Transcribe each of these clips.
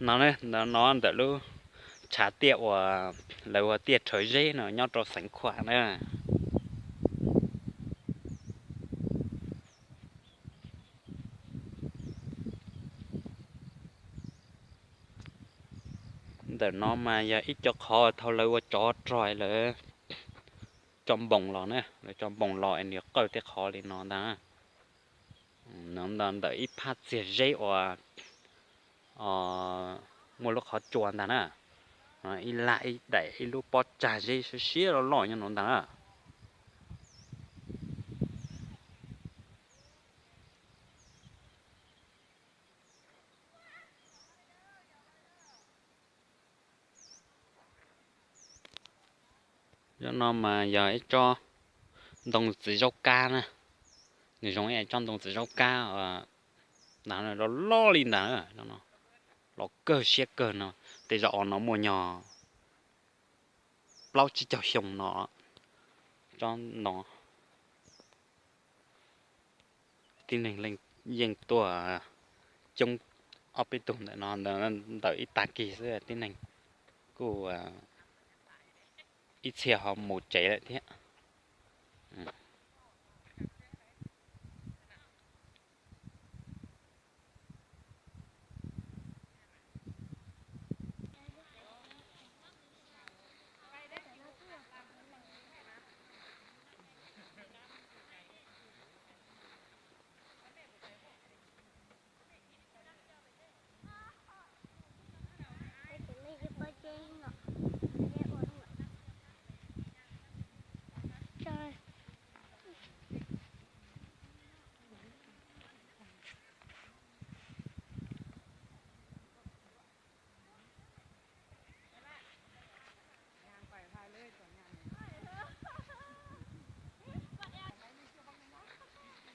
No, ntawm no ntawm lub tshav tiaj uas lawv ua tiaj rhawv zeb no nyob rau Xeev Khuam na. Ntawm no mas yog ib co qhov thaum lawv ua tsov rog lawv tso npoos los na, lawv tso npoos los es nws qawj tej qhov li no ntag. Ntawm ib phab txiag zeb uas muaj lub qhov tsua ntag na, ib laj ib daim ib lub pob tsag zeb siab siab loj loj nyob no ntag na. Zoj no mas yog ib tsob ntoo txiv zaub kab na, nws zoo ib tsob ntoo txiv zaub kab ntag, loj loj li ntag, los kawg siab kawg no, tej zaum no muaj nyog plaub tsib caug xyoo no. Tsob no tib neeg yeej tuaj coob, ob peb tug ntawm no, ntawm ib tag kis xwb tib neeg kuj ib txhia ho mus tsev lawm thiab.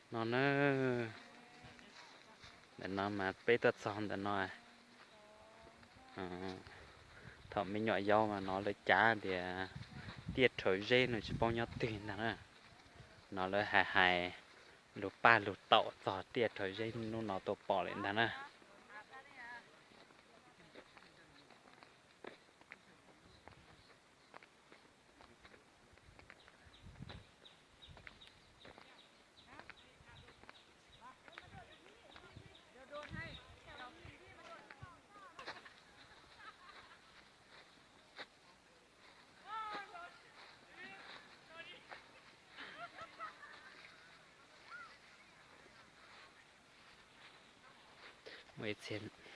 No na, ntawm no mas peb tuaj txog ntawm no. Thaum me nyuam yaus mas no lawv cav tias tiaj rhawv zeb no tsis paub nyob twg ntag na. No lawv hais hais lus paj lus taum txog tiaj rhawv zeb hnub no tuaj pom lawm ntag na. Muaj ib txhia